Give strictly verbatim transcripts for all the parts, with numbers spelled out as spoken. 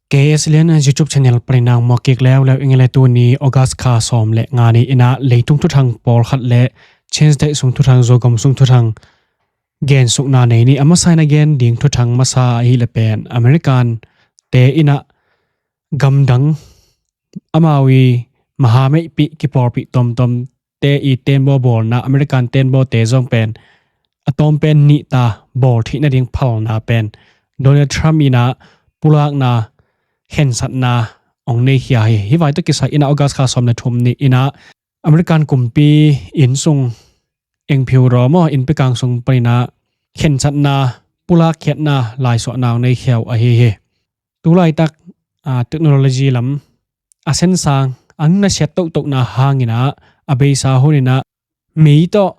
K S Lian YouTube channel panin ah muak kik leuleu ing ei. Tuni August kha sawm le nga ni in ah leitung thuthang pawlkhat le Chin State sung thuthang, Zogam sung thuthang gensukna nei ni. A masa in ah gen ding thuthang masa ahih leh pen American te in ah gamdang amau i mahameihpih kipawlpih tuamtuam te i tenbaw bawlna, American tenbaw te zong pen a tawm pen nih ta bawl theih nading phalna pen Donald Trump in ah pulakna, khensatna hong nei khia hi. Hih vai tawh kisai in ah August kha sawm le thum ni in ah American kumpi inn sung, engphiu raw maw, innpi kang sung panin ah khensatna, pulak khiatna, laisuahna hong nei khia uh ahi hi. Tulaitak, aa, technology lam a sensang, a nunasiat tohtohna hangin ah a beisa hun in ah mei tawh,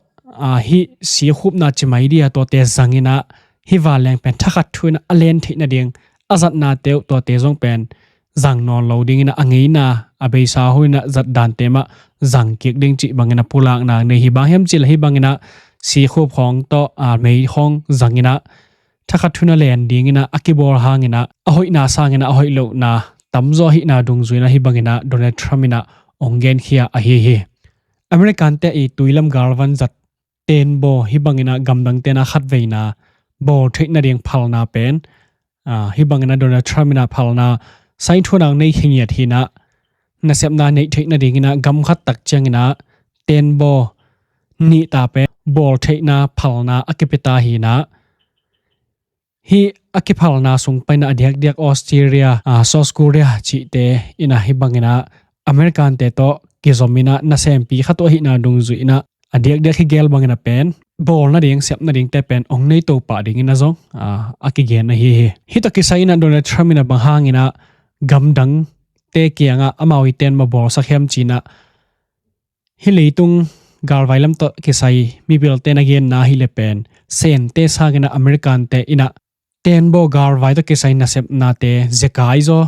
aa, hih sikhupna cimai dia tuate zang in ah hih vanleng pen thakhat thu in ah a len theih nading a zatnate uh tuate zong pen zang nawn lo ding in ah a ngeina, a beisa hun in ah zat dante mah zang kik ding cih bangin ah pulakna nei hi. Bang hiam cih leh hih bangin ah sikhup khawng tawh, aa, mei khawng zang in ah thakhat thu in ah len ding in ah a kibawl hangin ah a hoihna sangin ah a hoih lohna tamzaw ahihna dungzui in ah hih bangin ah Donald Trump in ah hong genkhia ahi hi. American te i tuilam galvan zat tenbaw hih bangin ah gamdang te in ah khatveina bawl theih nading phalna pen, aa, hih bangin ah Donald Trump in ah phalna saithuna hong nei khingiat hi in ah, nasepna neih theih nading in ah gam khat tak ciangin ah tenbaw nih ta pen bawl theihna phalna a kipia ta hi in ah, hih a kiphalna sung panin ah a diakdiak Australia, aa, South Korea cihte in ah hih bangin ah American te tawh kizom in ah nasempi khat uh ahihna dungzui in ah a diakdiak hih gel bangin ah pen bawl nading, sep nadingte pen hong nei to pah ding in ah zong, aa, a kigen ahi hi. Hih tawh kisai in ah Donald Trump in ah bang hangin ah gamdangte kiangah amau i tenbaw bawlsak hiam ci in ah hih leitung galvai lam tawh kisai mipilte in a genna ahih leh pen Sente sangin ah American te in ah tenbaw galvai tawh kisai nasepnate zekai zaw,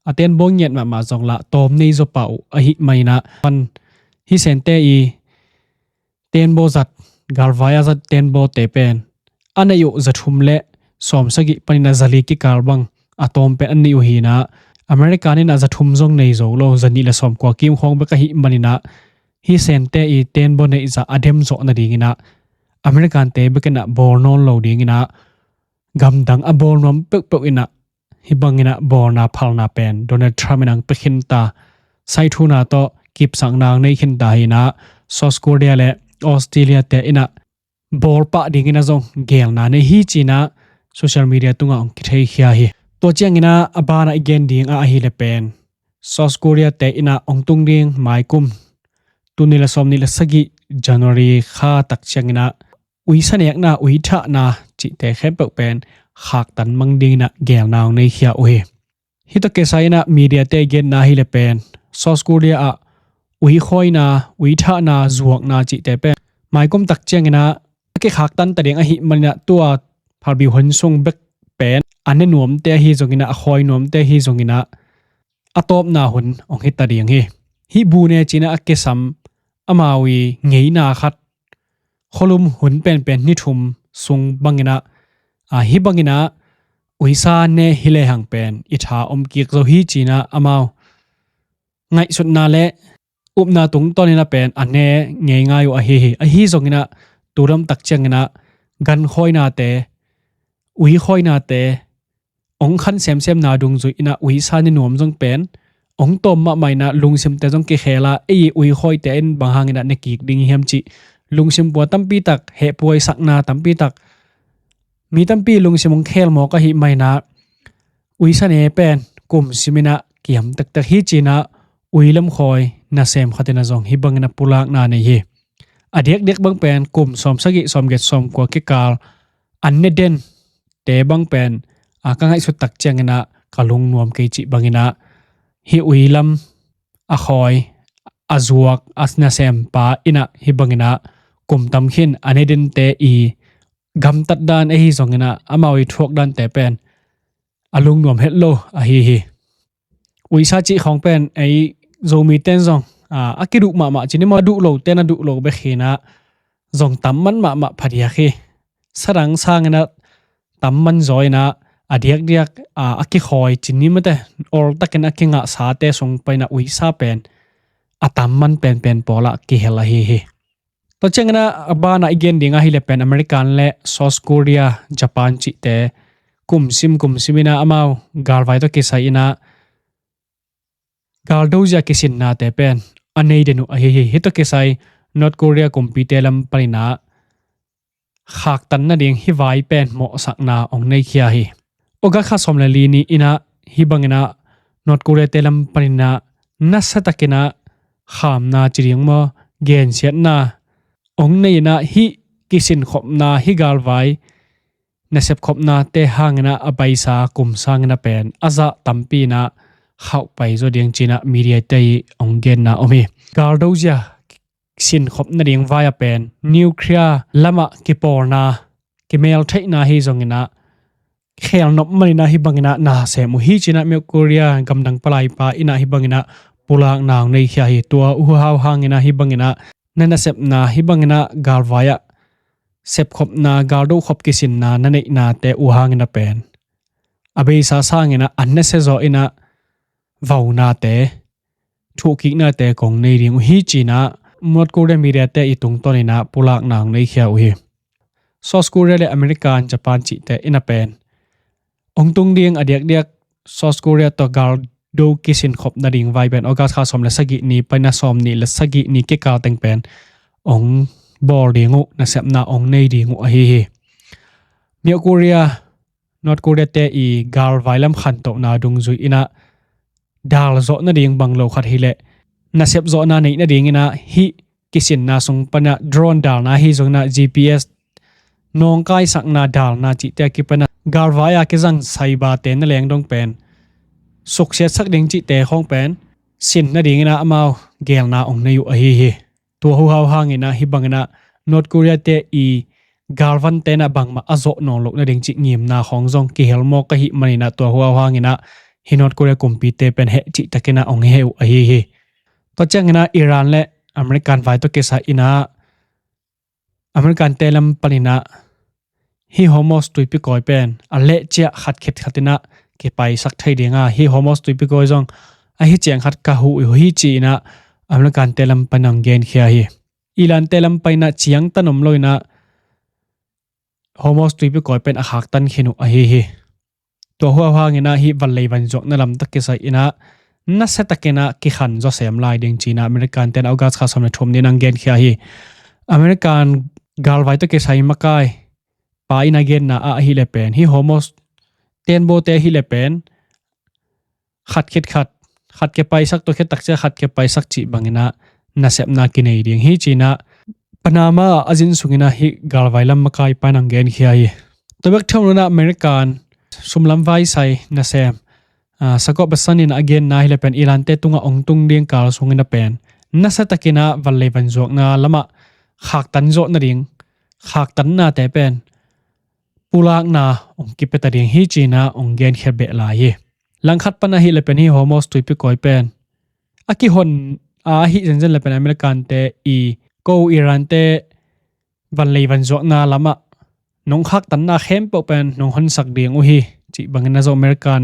a tenbaw ngiat mahmah zong lah tawm nei zaw pah uh ahih manin ah, pan hih Sente i tenbaw zat, galvai a zat tenbawte pen a neih uh za thum le sawmsagih panin ah za li kikal bang a tawm pen a neih uh hi in ah, American in ah za thum zong nei zo lo, za nih le sawmkua kim khawng bek ahih manin ah hih Sente i tenbaw neih zah a dem zawh nading in ah American te bek in ah bawl nawn lo ding in ah gamdang a bawl nuam peuhpeuh in ah hih bangin ah bawlna phalna pen Donald Trump in ah hong pia khin ta, saithuna tawh kipsakna hong nei khin ta hi in ah South Korea le Australia te in ah bawl pah ding in ah zong gelna nei hi ci in ah social media tungah hong kitheikhia hi. Tua ciangin ah a banah i gen ding ah ahih leh pen South Korea te in ah hong tung ding maikum tul nih le sawmnih le sagih January kha tak ciangin ah uisa nekna, ui thahna cihte khempeuh pen khaktan mang ding in ah gelna hong nei khia uh hi. Hih tawh kisai in ah media te i genna ahih leh pen South Korea ah ui khawina, ui thahna, zuakna cihte pen maikum tak ciangin ah a kikhaktan ta ding ahih manin ah tua phalbi hun sung bek pen a ne nuamte ahi zongin ah, a khawi nuamte ahi zongin ah a tawpna hun hong hi ta ding hi. Hih bu ne ci in ah a kisam amau i ngeina khat, khualum hun penpen ni thum sung bangin ah, aa, hih bangin ah uisa ne hi lehang pen i tha om kik zo hi ci in ah amau ngaihsutna le upna tungtawnin ah pen a ne ngeingai uh ahi hi. Ahi zongin ah tu lam tak ciangin ah gan khawinate, ui khawinate hong khan semsemna dungzui in ah uisa ne nuam zong pen hong tawm mahmah in ah lungsimte zong kikhel a, ei ui khawite in bang hangin ah ne kik ding hiam cih lungsim pua tampi tak, hehpuaisakna tampi tak, mi tampi lungsim hong khel mawk ahih manin ah uisa ne pen kum simin ah kiam tektek hi ci in ah ui lam khawi nasem khat in ah zong hih bangin ah pulakna nei hi. A diakdiak bang pen kum sawmsagih, sawmgiat, sawmkua kikal an ne dente bang pen, a, ka ngaihsut tak ciangin ah ka lungnuam kei cih bangin ah hih ui lam a khawi, a zuak, a nasempa in ah hih bangin ah kum tam khin a ne dente i gamtat dan ahi zongin ah amau i thuak dante pen a lungnuam het lo ahi hi. Uisa cih khawng pen ei Zomite in zong, a, a kiduh mahmah ci ni maw, a duh lote in a duh lo bek hi in ah zong tam man mahmah phadiak hi. Sadang sangin ah tam man zaw in ah a diakdiak a, a kikhawi cin ni mate, oltakin a kingahsate sung paina uisa pen a tamman penpen pawlah kihel ahi hi. Tua ciangina a bana i gen dinga hile pen American le South Korea, Japan cihte kumsim kumsim ina amau galvai tawh kisai ina galdozia kisinnate pen a nei den uh ahi hi. Hih tawh kisai North Korea kumpite lam panina khaktan nading hih vai pen mawhsakna hong neikhia hi. August kha sawm le li ni ina hih bangina North Korea te lam panina nasiatakina khamna ci ding maw, gensiatna hong nei ina hih kisinkhopna, hih galvai nasepkhopnate hangina a paisa kum sangina pen a zah tampi ina khauhpai zaw ding cina media te i hong genna om hi. Galdozia sinkhop nading vai a pen nuclear lamah kipawlna, kimeltheihna hi zongina khelnop manina hih bangina na sem uh hi cina North Korea gamdang palaipa ina hih bangina pulakna hong neikhia hi. Tua uh hau hangina hih bangina na nasepna, hih bangina galvai ah sepkhopna, galdokhop kisinna na neihnate uh hangina pen a beisa sangina an nasia zaw ina vaunate, thuhkiknate kong nei ding uh hi cina North Korea media te i tungtawn ina pulakna hong neikhia uh hi. South Korea le American, Japan cihte ina pen hong tung ding a diakdiak South Korea tawh galdo kisinkhop nading vai pen August kha sawm le sagih ni paina sawm nih le sagih ni kikal teng pen hong bawl ding uh, nasepna hong nei ding uh ahi hi. North Korea, North Korea te i galvai lam khantohna dungzui ina dal zawh nading bang lo khat hileh nasep zawhna neih nading ina hih kisinna sung pana drone dalna hi zongina G P S nawngkaisakna dalna cihte a kipana galvai a kizang saibate na leng dong pen suksiatsak ding cihte khawng pen sin nading ina amau gelna hong nei uh ahi hi. Tua huhau hangina hih bangina North Korea te i galvante na bangmah a zawh nawn loh nading cih ngimna khawng zong kihel mawk ahih manina tua huhau hangina hih North Korea kumpite pen heh cihtakina hong heh uh ahi hi. Tua ciangina Iran le American vai tawh kisai ina American te lam panina hih Hormuz tuipi kawi pen a lehciah khat khit khat ina kipaisak thei dinga hih Hormuz tuipi kawi zong ahi ciang khat ka huh uh hi ci ina American te lam panina hong genkhia hi. Iran te lam panina ciangtan om lo ina Hormuz tuipi kawi pen a khaktan khin uh ahi hi. Tua huhau hangina hih vanlei vanzuakna lam tawh kisai ina nasiatakina kikhan zaw sem lai ding cina American ten August kha sawm le thum ni nang genkhia hi. American galvai tawh kisai makai pa ina genna ah ahile pen hih Hormuz tenbawte ahile pen khat khit khat, khat kipaisak tua khit takcia khat kipaisak cih bangina nasepna kinei ding hi cina Panama a zin sungina hih galvai lam makai panina hong genkhia hi. Tua bek thei nuna American sumlam vaisai nasem, ah, Scott Bessent in a genna hile pen Iran te tunga hong tung ding kal sungina pen nasiatakina vanlei vanzuakna lamah khaktan zawh nading khaktannate pen pulakna hong kipia ta ding hi cina hong genkhia beh lai hi. Langkhat pana hih le pen hih Hormuz tuipi kawi pen a kihon a ahi zenzen le pen American te i ko Iran te vanlei vanzuakna lamah nong khaktanna khempeuh pen nong honsak ding uh hi cih bangina zong American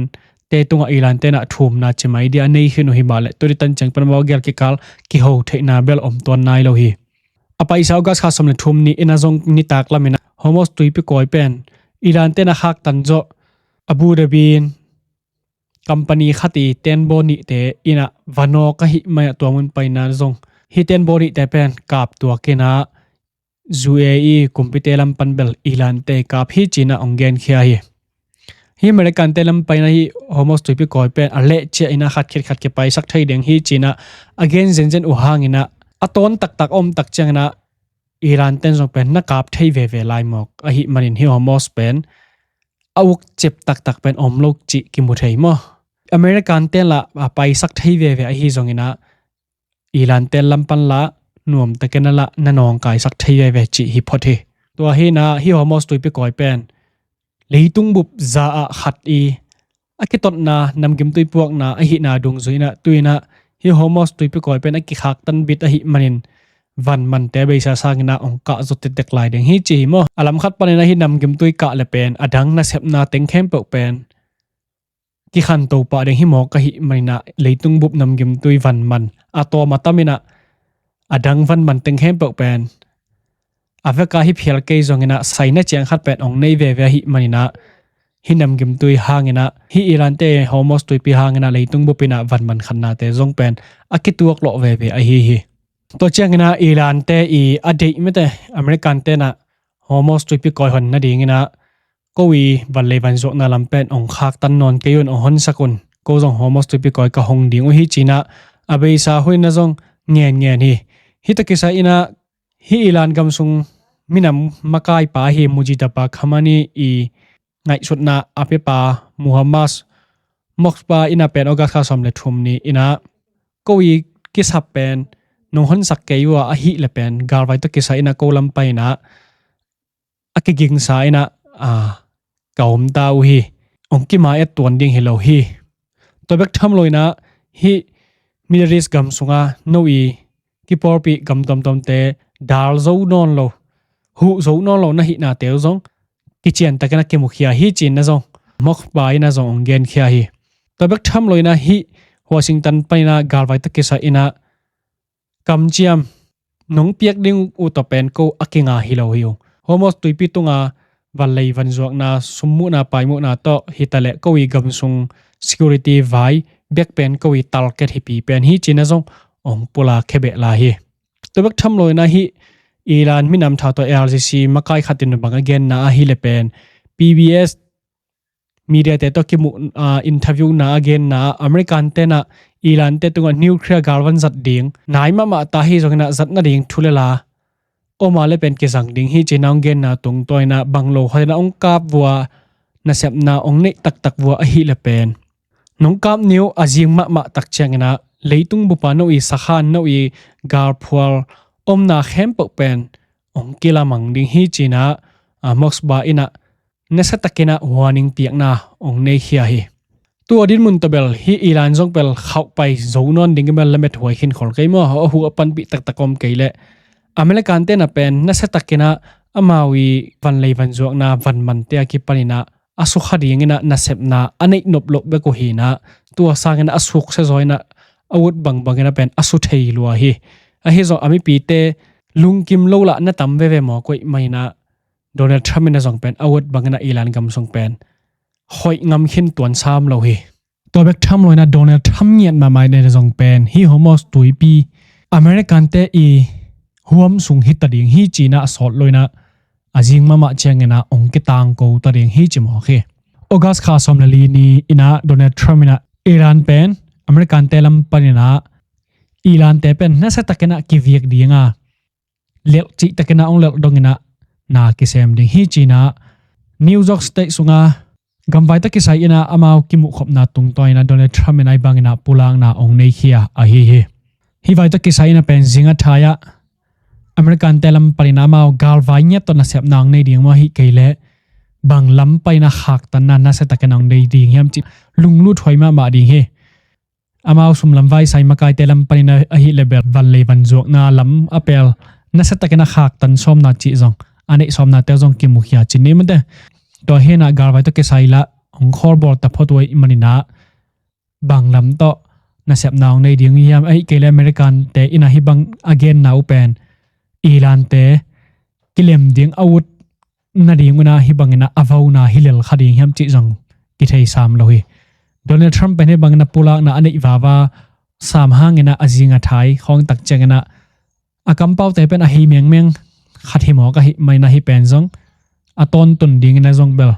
te tungah Iran tena thumna cimai dia a nei khin uh hi mah le tuni tan ciang pan amau gel kikal kiho theihna bel om tuan nai lo hi. A paisa August kha sawm le thum ni ina zong nitak lamina Hormuz tuipi kawi pen Iran tena khaktan zawh Abu Dhabi in company khat i tenbaw nihte ina vanawk ahih mai a tua mun paina zong hih tenbaw nihte pen kap tuak ina U A E kumpite lam pan bel Iran te kap hi cina hong genkhia hi. Hih American te lam paina hih Hormuz tuipi kawi pen a lehciah ina khat khit khat kipaisak thei ding hi cina a gen zenzen uh hangina a tawn taktak a om tak ciangina Iran ten zong pen na kap thei veve lai mawk ahih manin hih Hormuz pen a uk cip taktak pen om lo cih kimu thei maw? American ten lah a paisak thei veve ahi zongina Iran ten lam pan lah nuamtakin a lah na nawngkaisak thei veve cih hi phot hi. Tua hina hih Hormuz tuipi kawi pen leitung bup za ah khat i a kitotna namgimtui puakna ahihna dungzui ina tu ina hih Hormuz tuipi kawi pen a kikhaktan bit ahih manin van mante beisa sangin ah hong kah zaw tektek lai ding hi ci hi maw. A lam khat panin ah hih namgimtui kah le pen a dang nasepna teng khempeuh pen kikhanto pah ding hi mawk ahih manin ah leitung bup namgimtui van man a tawm a tamin ah a dang van man teng khempeuh pen a vek a hih phial kei zongin ah saina ciang khat pen hong nei veve ahih manin ah hih namgimtui hangin ah hih Iran te Hormuz tuipi hangin ah leitung bup in ah van man khatnate zong pen a kituak lawh veve ahi hi. Tua ciangin ah Iran te i a deih mite American te in ah Hormuz tuipi kawi hon nadingin ah ko i vanlei vanzuakna lam pen hong khaktan nawn kei un, hong honsak un, ko zong Hormuz tuipi kawi ka hong ding uh hi ci-in ah a beisa hun in ah zong ngen ngen hi. Hih tawh kisai in ah hih Iran gam sung minam makaipa ahi Mujtaba Khamenei i ngaihsutna a piapa Muhammad Mokhbar in ah pen August kha sawm le thum ni in ah ko i kisap pen nong honsak kei uh a, ahih leh pen galvai tawh kisai in ah ko lam pan in ah a kigingsa in ah, a, ka om ta uh hi. Hong kimai et tuan ding hi lo hi. Tua bek tham lo in ah hih Middle East gam sungah no i kipawlpih gam tuamtuamte dal zo nawn lo, huh zo nawn lo na hihnate uh zong kiciantakin ah kimukhia hi ci-in ah zong Mokhbar in ah zong hong genkhia hi. Tua bek tham lo in ah hih Washington pan in ah galvai tawh kisai in ah kamciam nong piak ding uh tawh pen ko a kinga hi lo hi uh. Hormuz tuipi tunga vanlei vanzuakna, summuhna paimuhna tawh hi ta leh ko i gam sung security vai bek pen ko i target hi pi pen hi ci-in ah zong hong pulak khia beh lai hi. Tua bek tham lo in ah hih Iran minam tha tawh L C C makai khat in bang a genna ahih leh pen P B S media te tawh kimuh, a, interview na a genna ah American te in ah Iran te tungah nuclear galvan zat ding nai mahmah ta hi zongin ah zat nading thu le la om a leh pen kizang ding hi ci-in ah hong genna tungtawn in ah bang lo khat in ah hong kap vua, nasepna hong neih taktak vua ahih leh pen nong kap ni uh a zing mahmah tak ciangin ah leitung bup a no i sakhan, no i galphual omna khempeuh pen hong kilamang ding hi ci-in ah, a, Mokhbar in ah nasiatakin ah warning piakna hong neikhia hi. Tua dinmun tawh bel hih Iran zong bel khauhpai zo nawn ding in bel lamet huai khin khol kei maw, a huh a panpih taktak om kei leh American te in ah pen nasiatakin ah amau i vanlei vanzuakna van mante a kipan in ah a sukha dingin ah nasepna a neih nop loh bek uh hi in ah, tua sangin ah a suksia zaw in ah a ut bangbang in ah pen a su thei lua hi. Ahi zong a mipite lungkim lo lah na tam veve mawk uh ahih manin ah Donald Trump in ah zong pen a ut bangin ah Iran gam sung pen hoih ngam khin tuan sam lo hi. Tua bek tham lo in ah Donald Trump ngiat mahmah in ah zong pen hih Hormuz tuipi American te i huam sung hi ta ding hi ci-in ah a sawt lo in ah a zing mahmah ciangin ah hong kitangko ta ding hi ci mawk hi. August kha sawm le li ni in ah Donald Trump in ah Iran pen American te lam pan in ah Iran te pen nasiatakin ah kiviak ding a, lelh cihtakin ah hong lelh dongin ah na kisem ding hi ci-in ah New York State sunga gamvai tawh kisai in ah amau kimuhkhopna tungtawn in ah Donald Trump in ah hih bangin ah pulakna hong neikhia ahi hi. Hih vai tawh kisai in ah pen zing a thai ah American te lam pan in ah amau galvai ngiat tawh nasepna hong nei ding maw, ahih kei leh bang lam pan in ah khaktanna nasiatakin ah hong nei ding hiam cih lunglut huai mahmah ding hi. Amau sum lam vai sai makaite lam pan in ah ahih leh bel vanlei vanzuakna lam a pel nasiatakin ah khaktan sawmna cih zong a neih sawmnate zong kimukhia cin ni mate. Tua hi in ah galvai tawh kisai lah hong khawlbawl taphot uh ahih manin ah bang lam tawh nasepna hong nei ding hiam, ahih kei leh American te in ah hih bang a genna uh pen Iran te kilem ding a ut nading un ah hih bangin ah a vauna hi lel kha ding hiam cih zong kithei sam lo hi. Donald Trump pen hih bangin ah pulakna a neih vava sam hangin ah a zing a thai khawng tak ciangin ah a kampaute pen a hei mengmeng khat hi mawk ahih manin ah hih pen zong a tawntun dingin ah zong bel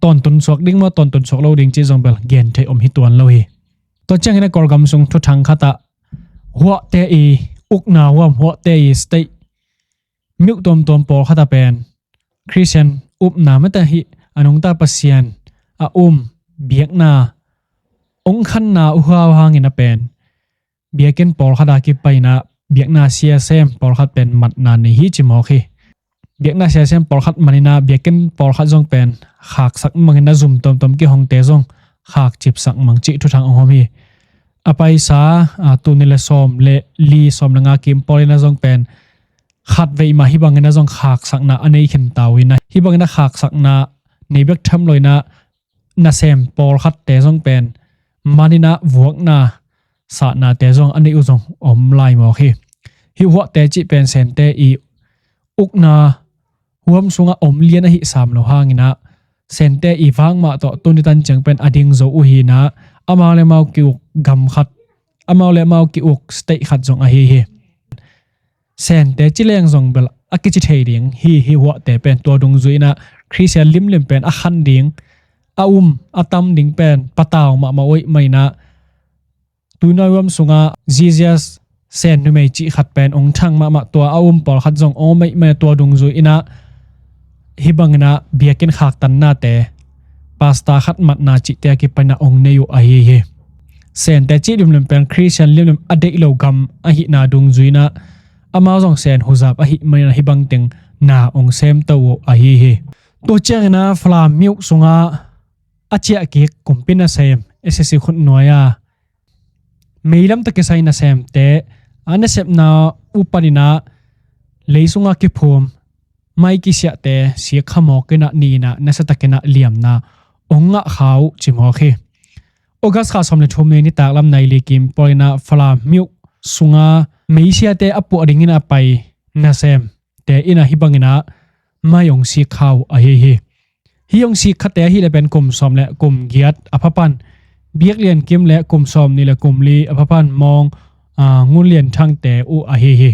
tawntun suak ding maw, tawntun suak lo ding cih zong bel gen theih om hi tuan lo hi. Tua ciangin ah Kawlgam sung thuthang khat ah huahte i ukna huam, huahte i state miuh tuamtuam pawlkhat ah pen Christian upna mate hih a nungta Pasian a um biakna hong khanna uh hau hangin ah pen biakinn pawlkhat a kipan in ah biakna siasem pawlkhat pen matna nei hi ci mawk hi. Biakna siasem pawlkhat man in ah biakinn pawlkhat zong pen khaksak mang in ah zum tuamtuam kihongte zong khakcipsak mang cih thuthang hong om hi. a paisa, a, tul nih le sawm le li, sawm le nga kim pawl in a zong pen khat vei mah hih bangin a zong khaksakna a nei khin ta uh hi na, hih bangin a khaksakna nei bek tham lo in a, nasem pawlkhatte zong pen man in a vuakna sahnate zong a neih uh zong om lai mawk hi. Hih huahte cih pen Sente i ukna huam sungah om lian ahi sam lo hangin a, Sente i vak mah tawh tuni tan ciang pen a ding zo uh hi na, amau le amau ki-uk gam khat, amau le amau ki-uk state khat zong ahi hi. Sente ci leng zong bel a kici thei ding hi. Hih huahte pen tua dungzui in a Khristian limlim pen a khan ding, a um a tam ding pen patau mahmah uh ahih manin a, tuinai huam sungah Zizias Sen numei cih khat pen ong thang mahmah, tua a um pawlkhat zong om ahih manin a, tua dungzui in a hih bangin a biakinn khaktannate, pasta khat matna cihte a kipan in a ong nei uh ahi hi. Sente cih limlim pen Khristian limlim a deih lo gam ahihna dungzui in a, amau zong Sen huzap ahih manin a hih bangteng na ong semto uh ahi hi. Tua ciangin a Falam myo sungah a ciah kik kumpi nasem, S S C khutnuai a meilam tawh kisai nasemte a nasepna uh panin a lei sungah kiphum mai kisiahte sikkha mawk in a, ni in a nasiatakin a liamna ong ngah kha uh ci mawk hi. August kha sawm le thum ni nitaklam nai li kim pawl in a Falam myo sunga meisiate a puah dingin a pai nasemte in a hih bangin a mai ong sikkha uh ahi hi. Hih ong sikkhate ahih leh pen kum sawm le kum giat a phapan Biak Lian Kim le kum sawm nih le kum li a phapan Mawng, aa, Ngun Lian Thangte uh ahi hi.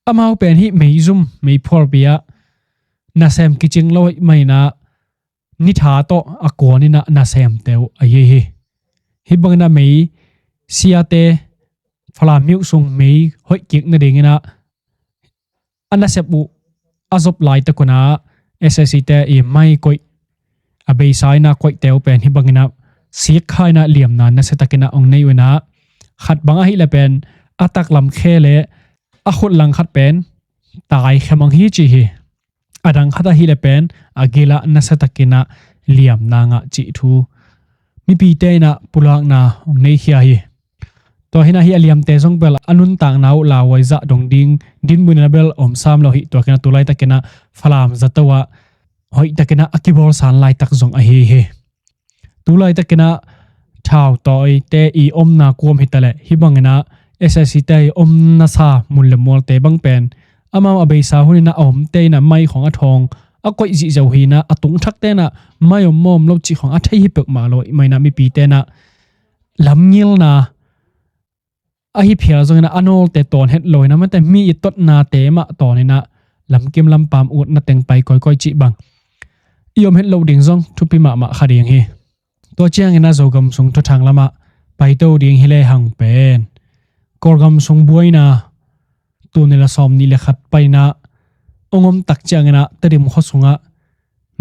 Amau pen hih meizum meiphualpi ah nasem kicing lo ahih manin a, nitha tawh a kuan in a nasemte uh ahi hi. Hih bangin a meisiate Falam myo sung mei hoih kik nadingin a, a nasep uh a zop laitak un a, S S C te i mai koih, a beisa in a koihte uh pen hih bangin a sikkha in a liamna nasiatakin a ong nei uh in a, khat bang ahih leh pen a taklam khe le a khut lang khat pen tai khe mang hi ci hi. A dang khat ahih leh pen a gil ah nasiatakin a liamna ngah cih thu mipite in a pulakna ong nei khia hi. Tua hi in a hih a liamte zong bel a nuntakna uh lauhuai zah dong ding dinmun in a bel om sam lo hi. Tuakin a tu laitakin a Falam zato ah hoihtakin a a kibawlsan laitak zong ahi hi. Tu laitakin a thautawite i omna kuam hi ta leh hih bangin a S S C te i omna sa mun le mualte bang pen amau a beisa hun in a a omte in a mai khawng a thawng a koih zihziau hi in a, a tungthakte in a mai om maw om lo cih khawng a thei hi peuhmah lo ahih manin a mipite in a lamngilna ahi phial zongin a a nawlte tawn het lo in a, mate mi i totnate mah tawn in a lamkim lampam utna teng pai kawikawi cih bang i om het loh ding zong thupi mahmah kha ding hi. Tua ciangin a Zogam sung thuthang lamah paito ding hi lehang pen Kawlgam sung buaina tul nih le sawm nih le khat panin a ong om tak ciangin a Tedim khua sungah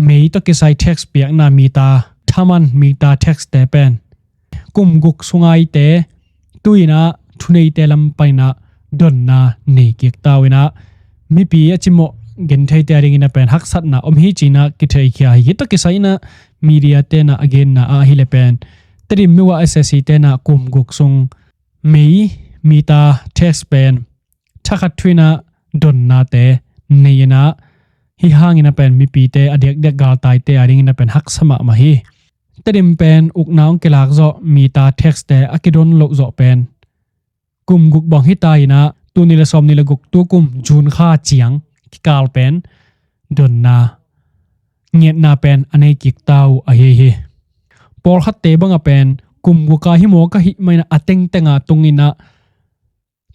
mei tawh kisai tax piakna mita thaman mita tax te pen kum guk sunga ite tu in a thuneite lam panin a donna nei kik ta uh in a, mipi a cimawh gentheite a dingin a pen haksatna om hi ci in a kitheikhia hi. Hih tawh kisai in a media te in a a genna ah ahih leh pen Tedim myo ah S S C te in a kum guk sung mei mita tax pen thakhat thu in a donnate nei in a, hih hangin a pen mipite a diakdiak galtaite a dingin a pen haksa mahmah hi. Tedim pen ukna ong kilak zawh mita tax te a kidon loh zawh pen kum guk bang hi ta in a, tul nih le sawm nih le guk tu kum June kha ciang kikal pen donna ngiatna pen a nei kik ta uh ahi hi. Pawlkhatte bang a pen kum guk a hi mawk ahih manin a a tengteng a tung in a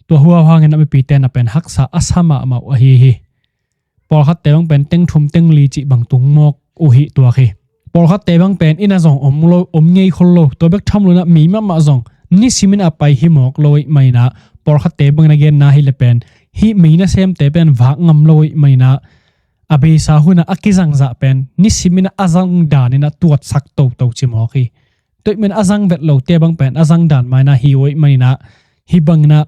tua huau hangin a mipite in a pen haksa a sa mahmah uh ahi hi. Pawlkhatte bang pen teng thum teng li cih bang tung mawk uh hi tuak hi. Pawlkhatte bang pen inn ah zong om lo, om ngei khol lo, tua bek tham lo in a mei mahmah zong nisim in a pai hi mawk lo ahih manin a, pawlkhatte bangin a genna ahih leh pen hih mei nasemte pen vak ngam lo ahih manin a, a beisa hun a a kizangzah pen nisim in a a zang dan in a tuatsak toto ci mawk hi. Tua ahih manin a zang vet lote bang pen a zang dan mah in a hi uh ahih manin a, hih bangin a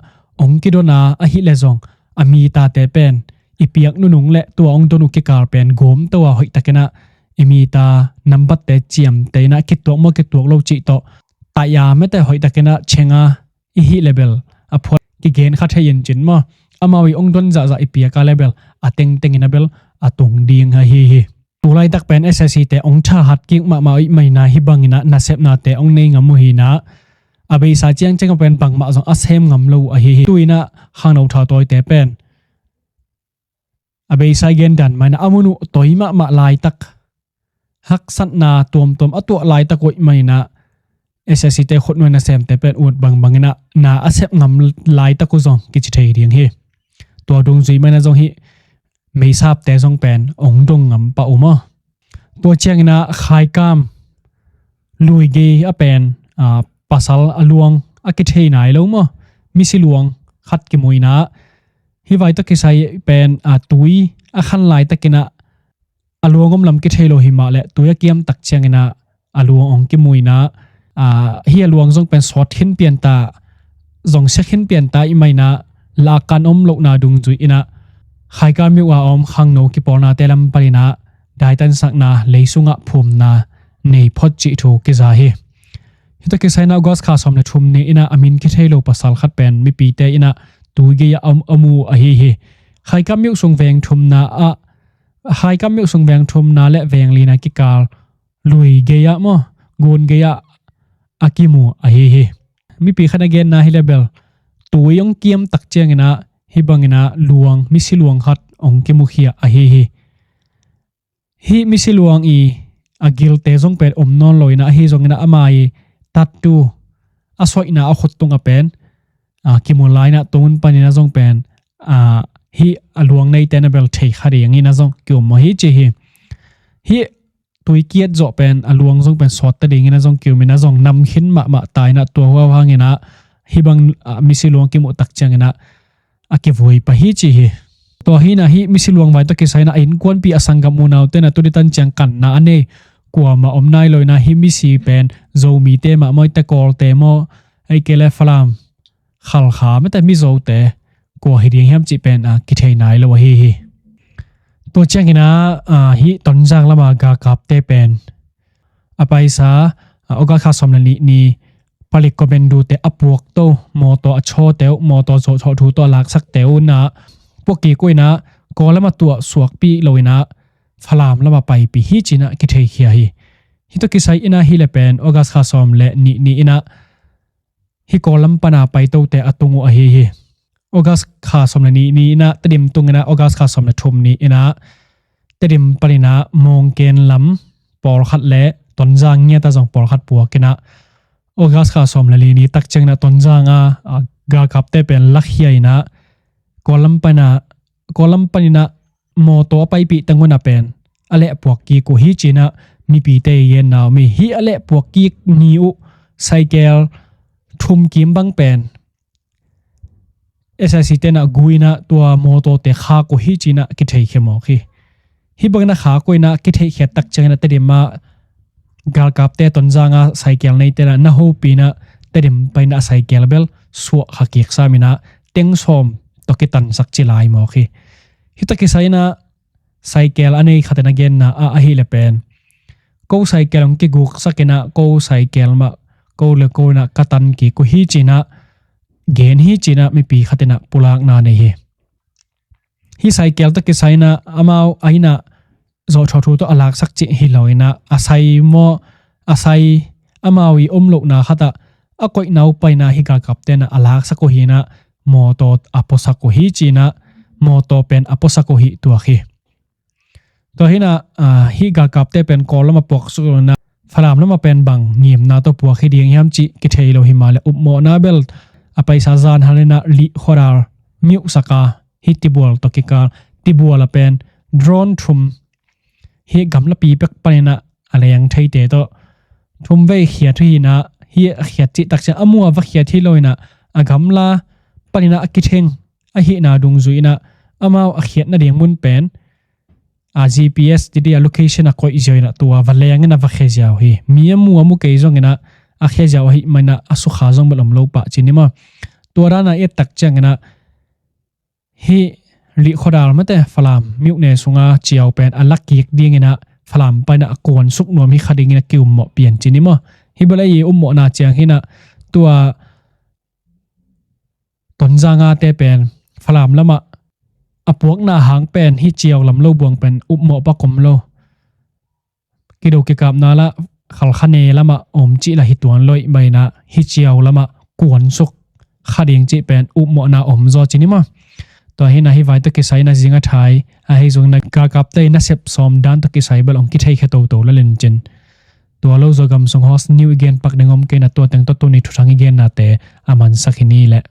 ong kidon a ahih leh zong a mitate pen i piak nunung le tua ong don uh kikal pen gawmto a hoihtakin a i mita nambatte ciamteh in a kituak maw kituak lo cih tawh taih a mete hoihtakin a cheng a i hih le bel a phuat kigen kha thei in cin maw, amau i ong don zahzah i piak a le bel a tengteng in a bel a tung ding ahi hi. Tulaitak pen S S C te ong thahat kik mahmah uh i maina hi bangin ah nasepnate ong nei ngam uh hi in ah, a beisa ciangciang a pen bangmah zong a sem ngam lo uh ahi hi. Tu in ah khangno thautawite pen a beisa i gen dan mah in ah a mun uh toi mahmah laitak, haksatna tuamtuam a tuah laitak uh i maina S S C te khutnuai nasemte pen ut bangbang in ah na a sep ngam laitak uh zong kici thei ding hi. Tua dungzui mah in ah zong hih meisapte zong pen ong dong ngam pah uh maw. Tua ciangin ah khaikam lui gei a pen, a, pasal a luang a kithei nai lo maw, misi luang khat kimu in ah, hih vai tawh kisai pen, a, tui a khan laitakin ah a luang om lam kithei lo hi mah leh tui a kiam tak ciangin ah a luang ong kimu in ah, a, hih a luang zong pen sawt khin pian ta, zong sia khin pian ta i maina, lak kan om lohna dungzui in ah khaika miuh a om khangno kipawlnate lam panin ah daitansakna, leisungah phumna nei phot cih thu kiza hi. Hih tawh kisai in ah August kha sawm le thum ni in ah a min kithei lo pasal khat pen mipite in ah tui gei ah a, a mu ahi hi. Khaika miuh sung veng thumna ah, khaika miuh sung veng thumna le veng lina kikal lui gei ah maw, gun gei ah a kimu ahi hi. Mipi khat a genna hi le bel tui ong kiam tak ciangin ah hih bangin ah luang, misi luang khat ong kimukhia ahi hi. Hih misi luang i a gilte zong pen om nawn lo in ah, ahi zongin ah ama i tattoo a soihna a khut tung a pen, a, kimu lai in ah tung panin ah zong pen, a, hih a luang neite in ah bel thei kha dingin ah zong kium maw hi ci hi. Hih tui kiat zawh pen a luang zong pen sawt ta dingin ah zong kium in ah zong nam khin mahmah ta in ah tua huau hangin ah hih bang, a, misi luang kimuh tak ciangin ah a kivui pah hi ci hi. Tua hi in ah hih misi luang vai tawh kisai in ah a innkuanpih a sanggam unaute in ah tuni tan ciang kanna a nei kuamah om nai lo in ah hih misi pen Zomite mahmah, Kawlte maw, ahih kei leh Falam, Khalkha mate Mizote kua hi ding hiam cih pen, a, kithei nai lo ahi hi. Tua ciangin ah, a, hih Tonzang lama galkapte pen a paisa, a, August kha sawm le nih ni palik commando te a puakto, mawtaw a chawte uh, mawtaw zawhthawh thu tawh a laksakte uh in ah puak kik uh in ah Kawl lama tuah suakpih lo in ah Falam lama paipih hi ci in ah kitheikhia hi. Hih tawh kisai in ah hih le pen August kha sawm le nih ni in ah hih Kawl lam pana paitote a tung uh ahi hi. August kha sawm le nih ni in ah Tedim tung in ah August kha sawm le thum ni in ah Tedim panin ah Mawngken lam pawlkhat le Tonzang ngiat ah zong pawlkhat puak in ah August kha sawm le li ni tak ciangin ah Tonzang a, a, galkapte pen lakhia in ah Kawl lam panin ah, Kawl lam panin ah mawtaw a paipih teng un ah pen a lehpuak kik uh hi ci in ah mipite i genna om hi. Hih a lehpuak kik ni uh saikel thum kim bang pen S S C te in ah gu in ah tua mawtawte khak uh hi ci in ah kitheikhia mawk hi. Hih bangin ah khak uh in ah kitheihkhiat tak ciangin ah Tedim ah galkapte Tonzang a saikel neite in ah na hopih in ah Tedim panin ah saikel bel suah kha kik sam in ah teng sawm tawh kitansak ci lai mawk hi. Hih tawh kisai in ah saikel a nei khat in a genna ah ahih le pen ko saikel hong kiguksak in ah ko saikel mah ko le ko in ah ka tan kik uh hi ci in ah gen hi ci in ah mipi khat in ah pulakna nei hi. Hih saikel tawh kisai in ah amau a inn ah zawhthawh thu tawh a laksak cih hi lo in ah a sai maw, a sai, amau i om lohna khat ah a koihna uh panin ah hih galkapte in ah a laksak uh hi in ah mawtaw a puasak uh hi ci in ah mawtaw pen a puasak uh hi tuak hi. Tua hi in ah, a, hih galkapte pen Kawl lam a puaksuk lo in ah Falam lam a pen bang ngimna tawh puak hi ding hiam cih kithei lo hi mah leh upmawhna bel a paisa zan hal in ah Lih Khuadal miuhsak a hih Tibual tawh kikal, Tibual a pen drone thum hih gamlapi pek panin ah a leng theite tawh thum vei khiat uh hi in ah hih a khiat cih tak ciang a mu a va khiat hi lo in ah a gamla panin ah a kitheng ahihna dungzui in ah amau a khiat nading mun pen a G P S ti dih a location a koih ziau in ah tua va leng in ah va khia ziau hi. Mi a mu a mu kei zongin ah a khia ziau ahih manin ah a sukha zong bel om lo pah ci ni maw. Tua dan a i et tak ciangin ah hih Lih Khuadal mate Falam miuhne sunga ciau pen a la kik dingin ah Falam panin ah a kuansuk nuam hi kha dingin ah kiummawh pian ci ni maw. Hih bel a i upmawhna ciang hi in ah tua Tonzang a te pen Falam lamah a puakna hang pen hih Ciau lam lo buang pen upmawh pak om lo. Kido kikapna lah Khalkhane lamah om cih lah hi tuan loih, baina hih Ciau lamah kuansuk kha ding cih pen upmawhna om zaw ci ni maw. Tua hi na hih vai tawh kisai na zing a thai ahi zong na galkapte na sep sawm dan tawh kisai bel hong kithei khe toto la lencin. Tua lo zaw gam sung hawh ni uh i gen pak ding om kei na, tua teng tawh tuni thuthang i gennate a mansak hi ni leh.